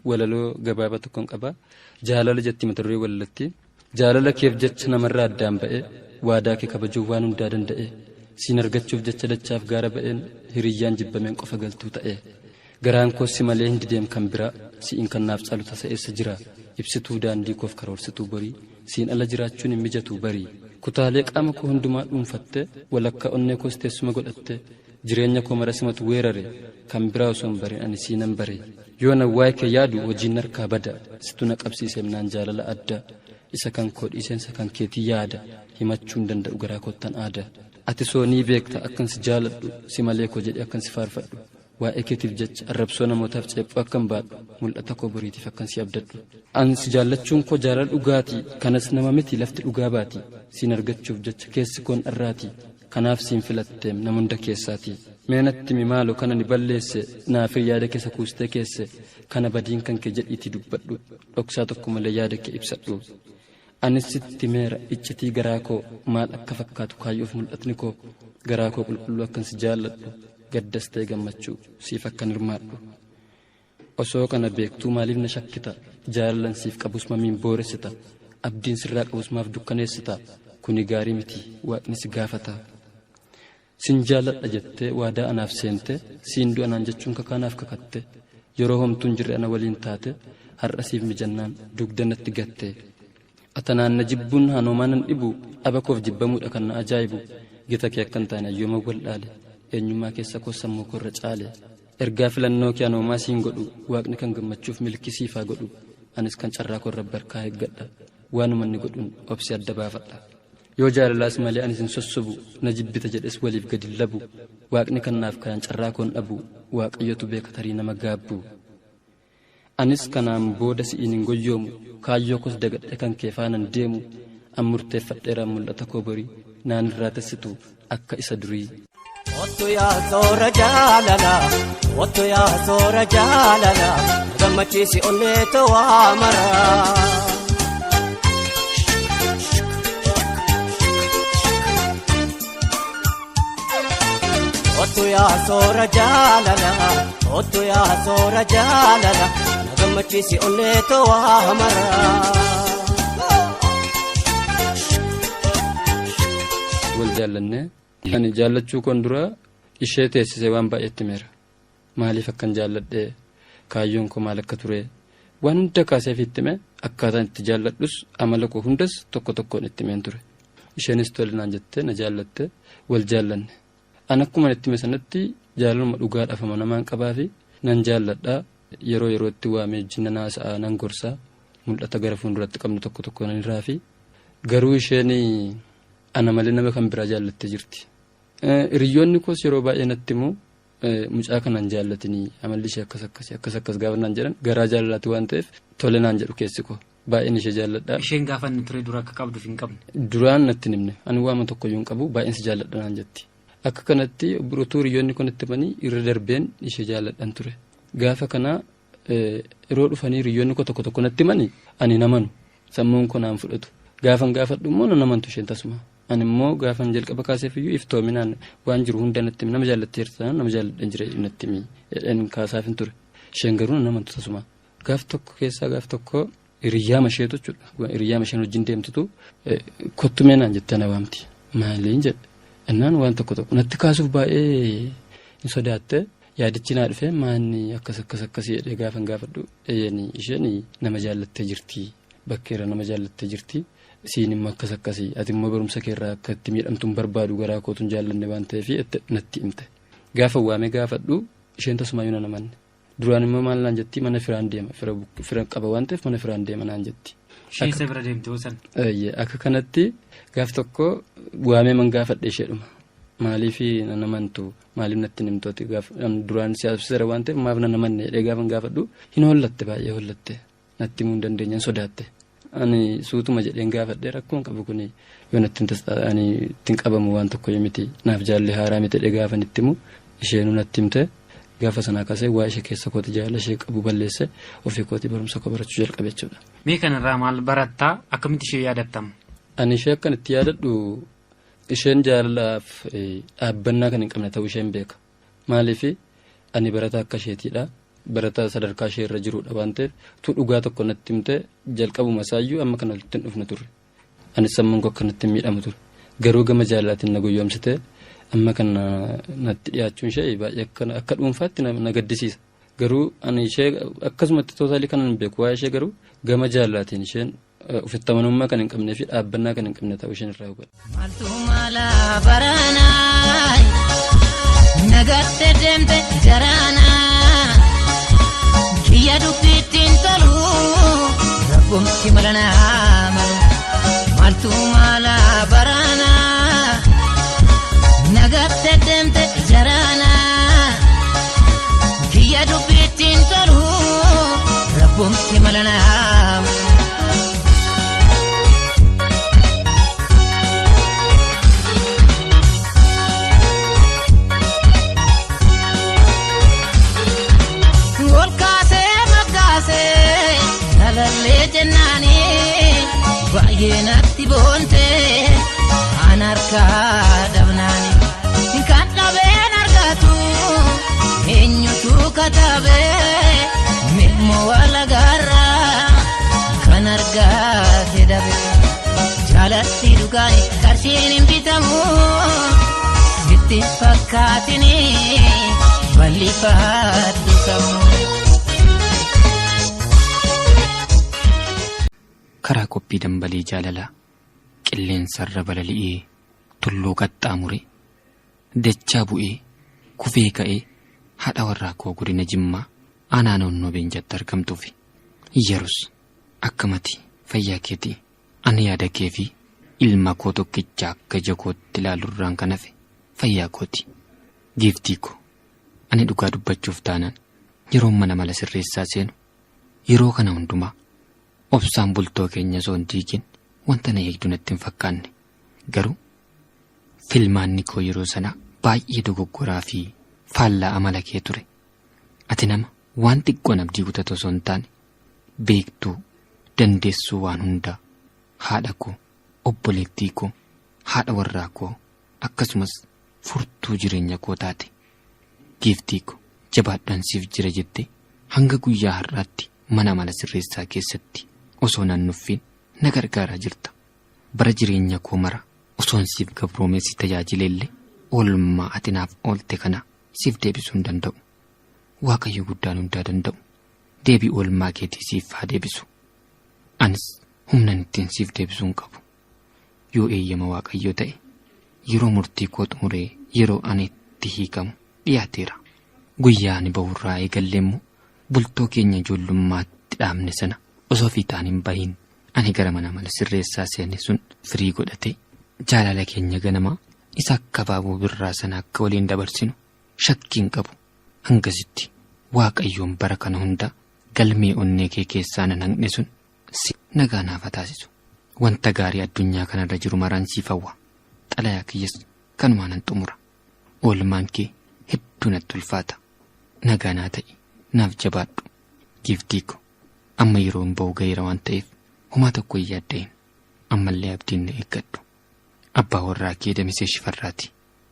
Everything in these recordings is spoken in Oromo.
Walaloo gabaabaa tokkoon qaba. Jaalala jetti mata duree walalatti. Jaalala keef jecha namarraa addaan ba'e, waadaa kee kabajuuf waan hundaa danda'e, siin argachuuf jecha dachaaf gaara ba'een, hiriyyaan jibbameen qofa galtuu ta'e. Garaan koo si malee hin dideem kan biraa, si'iin kan naaf caalu tasa eessa jira? Ibsituu daandii koof karoorsituu borii, siin ala jiraachuun hin mijatuu barii. Kutaalee qaama koo hundumaa dhuunfatte, walakkaa onnee koos teessuma godhatte, jireenya koo mara simatu weerare, kan biraa osoo hin barin ani siinan bare. Yoo nan waa'ee kee yaadu hojiin narkaa bada, situ na qabsiiseem naan jaalala adda, isa kan koo dhiiseensa kan keetii yaada, himachuu hin danda'u garaa koottan aada. Ati soo ni beekta akkan si jaaladhu, si malee koo jedhee akkan si faarfadhu. Waa'ee keetiif jecha arrabsoo namootaaf ceephoo akkan baadhu, mul'ata koo boriitiif akkan si abdadhu. An si jaallachuun koo jaalala dhugaatii, kanas nama miti lafti dhugaa baati, siin argachuuf jecha keessi koon dharraatii, kanaaf siin filatteem nama hunda keessaatii. Mee natti himi maaloo kan ani balleesse, naafir yaada keessa kuustee keesse, kana badiin kan kee jedhiitii dubbadhu, dhoksaa tokko malee yaada kee ibsadhu. Anis sitti himeera iccitii garaa koo, maal akka fakkaatu kaayyoof mul'atni koo, garaa koo qulqulluu akkan si jaalladhu, gaddas ta'e gammachuu siif akkan hirmaadhu. Osoo kana beektuu maaliif na shakkita? Jaalalan siif qabus mamiin booressita? Abdiin sirraa qabus maaf dukkaneessita? Kuni gaarii miti, waaqni si gaafata. Sin jaalladha jettee waadaa anaaf seente, siin du'a naan jechuun kakaa naaf kakatte, yeroo homtuu hin jirre ana waliin taate, har'a siif mijannaan dugda natti gatte. Atanaan na jibbuun hanoomaa nan dhibu, dhaba koof jibbamuudha kan na ajaa'ibu, gita kee akkan taane ayyooma wal'aale, eenyummaa keessa koo sammuu koorra caale. Ergaa filannoo kee anoomaa siin godhu, waaqni kan gammachuuf milkii siif haa godhu, anis kan carraa koorra barkaa eeggadha, waanuma inni godhuun obsi adda baafadha. Yoo jaalalaas malee anis hin sossobu, na jibbita jedhes waliif gadi hin labu, waaqni kan naaf kayan carraa koon dhabu, waaqayyotu beeka tarii nama gaabbu. Anis kanaan booda si'iin hin goyyoomu, kaayyoo koos dagadhee kan kee faanan deemu, an murteeffadheeraan mul'ata koo borii, naan irraa tessitu akka isa durii. Ottu yaa soora jaalala, ottu yaa soora jaalala, gammachiisi onnee towaa mara. Ottu yaa soora jaalala, ottu yaa soora jaalala, gammachiisi onnee towaa mara. Wal jaallannee ani jaallachuu koon dura ishee teessisee waan baay'eetti himeera. Maaliif akkan jaalladhe, kaayyoon koo maal akka ture, waan hunda kaaseef itti hime, akkaataan itti jaalladhus amala koo hundas tokko tokkoon itti himeen ture. Isheenis tole naan jettee na jaallatte, wal jaallanne. An akkuma itti hime sanatti jaalaluma dhugaadhaaf amanamaan qabaa fi nan jaalladha. Yeroo yerootti waamee wajjin nan haasa'a, nan gorsa, mul'ata gara fuulduratti qabnu tokko tokko nan irraa fi garuu isheen ana malee nama kan biraa jaallattee jirti. Hiriyoonni koos yeroo baay'ee natti himu, mucaa kana hin jaallatinii, amalli ishee akkas akkasii akkas akkas gaafa naan jedhan garaa jaalalaati waan ta'eef tole naan jedhu keessi koo. Baay'een ishee jaalladha. Isheen gaafa inni ture dura akka qabduuf hin qabne. Duraan natti hin himne. Ani waama tokkoyyuu hin qabu, baay'een si jaalladha naan jetti. Akka kanatti utuu hiriyoonni kun itti himanii irra darbeen ishee jaalladhan ture. Gaafa kana yeroo dhufanii hiriyoonni koo tokko tokko natti himanii ani hin amanu. Sammuun koo naan fudhatu. Gaafan gaafadhu immoo nan amantu isheen tasuma. Ani immoo gaafan jalqaba kaaseef iyyuu iftoominaan waan jiru hunda natti himi, nama jaallatteerta taanaan nama jaalladhan jira natti himi jedheen kaasaaf hin ture. Isheen garuu nan amantu tasuma. Gaaf tokko keessaa gaaf tokko hiriyyaama isheetu jechuudha. Hiriyyaama isheen wajjin deemtutu kottu mee naan jettee na waamti. Maaliin jedhe. Innaan waan tokko tokko natti kaasuuf baay'ee hin sodaatte. Yaadichi naa dhufe maanni akkas akkas akkasii jedhee gaafan gaafadhu eeyyeen isheen nama jaallattee jirti. Bakkeerra nama jaallattee jirti. Siin immoo akkas akkasii ati immoo barumsa keerraa akka itti miidhamtu hin barbaadu garaa kootu hin jaallanne waan ta'eef natti himte. Gaafa waamee gaafadhu isheen tasumaayyuu nan amanne. Duraan immoo maal naan jetti, mana firaan deema, fira qaba waan ta'eef mana firaan deema naan jetti. Ishee isa bira deemte hoo san? Eeyyee, akka kanatti gaaf tokko waamee man gaafadhe isheedhuma. Maaliif nan amantu, maaliif natti hin himtu ati gaaf duraan si haasofsiiseera waan ta'eef maaf nan amanne jedhee gaafan gaafadhu hin hollatte, baay'ee hollatte, natti himuu hin dandeenye, hin sodaatte. Ani suutuma jedheen gaafadhe, rakkoon qabu kuni yoo natti hin ani ittiin qabamu waan tokko miti, naaf jaalli haaraa miti jedhee gaafan itti himu isheenuu natti himte. Gaafa sanaa kaasee waa ishee keessa kooti jaalala ishee qabu balleesse, ofii kooti barumsa koo barachuu jalqabe jechuudha. Mee kanarraa maal barattaa, akkamitti ishee yaadattama? Ani ishee akkan itti yaadadhu isheen jaalalaaf dhaabbannaa kan hin qabne ta'uu isheen beeka. Maaliif ani barataa akka isheetiidha. Barataa sadarkaa ishee irra jirudha waan ta'eef tu dhugaa tokko natti himte jalqabuma isaayyuu amma kana walitti hin dhufne turre. Anis sammuun koo akkanatti hin miidhamu ture. Garuu gama jaalalaatiin na gowwoomsite amma kana natti dhiyaachuun ishee baay'ee akka dhuunfaatti na gaddisiisa. Garuu ani ishee akkasumatti tootaalii kanan hin beeku waa'ee ishee garuu gama jaalalaatiin isheen ofitti amanamummaa kan hin qabnee fi dhaabbannaa kan hin qabne ta'uu isheen irraa hubadha. Maaltu mala baranaa nagattee deemte jaraanaa kiyya dubbiittiin tolu rabbumti mala naa malu. Maaltu mala baranaa nagattee deemte jaraanaa kiyya dubbiittiin tolu rabbumti mala naa malu. Ol kaasee makkaasee jaalallee jennaanii baay'ee natti boontee an harkaa dhabnaanii kan dhabeen argatu eenyutu katabee milmoo walagaarraa kan argate dhabe jaalatti dhugaani qarshiin hin bitamu sitti fakkaatini bal'ifaadhu sammuu. Karaa qophii dambalii jaalalaa qilleensarra balali'ee tulluu qaxxaamure dachaa bu'ee kufee ka'ee haadha warraa koo godina Jimmaa aanaa naannoo Beenjaatti argamtuufi Iyyarus akkamati fayyaa keetii ani yaada kee fi ilma koo tokkicha akka ija kootti ilaalurraan kan hafe fayyaa kooti. Giiftii koo ani dhugaa dubbachuuf taanaan yeroon mana mala sirreessaa seenu yeroo kana hundumaa obsaan bultoo keenya osoo hin diigin wanta na eegdu natti hin fakkaanne. Garuu filmaanni koo yeroo sanaa baay'ee dogoggoraa fi faallaa amala kee ture. Ati nama waan xiqqoon abdii kutatu osoo hin taane beektuu dandeessuu waan hundaa haadha koo obboleettii koo haadha warraa koo akkasumas furtuu jireenya koo taate. Giiftii koo jabaadhaan siif jira jettee hanga guyyaa har'aatti mana amala sirreessaa keessatti osoo nan nuffiin na gargaaraa jirta. Bara jireenya koo mara osoon siif gabroomee si tajaajileellee oolmaa ati naaf oolte kana siif deebisuu hin danda'u. Waaqayyo guddaan hundaa danda'u deebii oolmaa keetii siif haa deebisu. Anis humnan ittiin siif deebisuu hin qabu. Yoo eeyyama Waaqayyoo ta'e yeroo murtii koo xumuree yeroo ani itti hiikamu dhiyaateera. Guyyaa ani ba'urraa eegallee immoo bultoo keenya ijoollummaatti dhaabne sana osoo fiixaan hin bahin ani gara mana amala sirreessaa seene sun firii godhatee jaalala keenya ganamaa isa akka abaaboo birraa sana akka waliin dabarsinu shakkiin qabu. Hangasitti Waaqayyoon bara kana hunda galmee onnee kee keessaa nan haqne sun si nagaa naaf haa taasisu. Wanta gaarii addunyaa kanarra jiru maraan siif hawwa. Xalayaa kiyyas kanumaan nan xumura. Oolmaan kee hedduu natti ulfaata. Nagaa naa ta'i, naaf jabaadhu. Giiftii ko amma yeroon ba'u ga'eera waan ta'eef homaa tokko hin yaadda'in. Ammallee abdiin na eeggadhu. Abbaa warraa kee Damisee Shifarraati.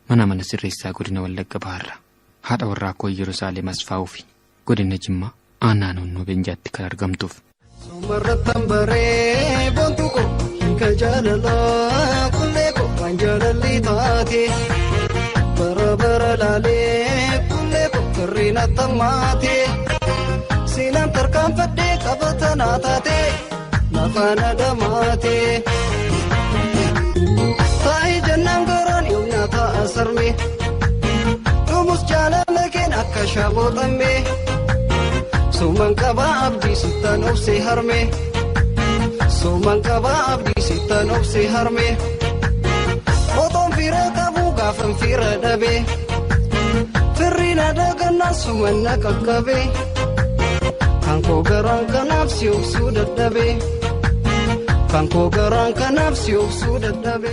Mana amala sirreessaa godina Wallagga Bahaarraa. Haadha warraa koo Yerusaalem Asfaawuu fi godina Jimmaa aanaa naannoo Beenjaatti kan argamtuuf. Somarrattan baree boontuu koo hiika jaalalaa qullee koo waan jaalalli taate bara bara laalee qullee koo firri natti hammaate seenaan tarkaanfadhee qabata naa taate lafaan adamaate taa'ee jennaan garaan yoom nyaata asarme dhumus jaalala keen akka shaabooxamme. Sooman qabaa abdii sittaan obsee harme. Sooman qabaa abdii sittaan obsee harme. Otoon fira qabu gaafan fira dhabe. Firri na dagannaan suman na qaqqabe. Kan koo garaan kanaaf si obsuu dadhabe. Kan koo garaan kanaaf si obsuu dadhabe.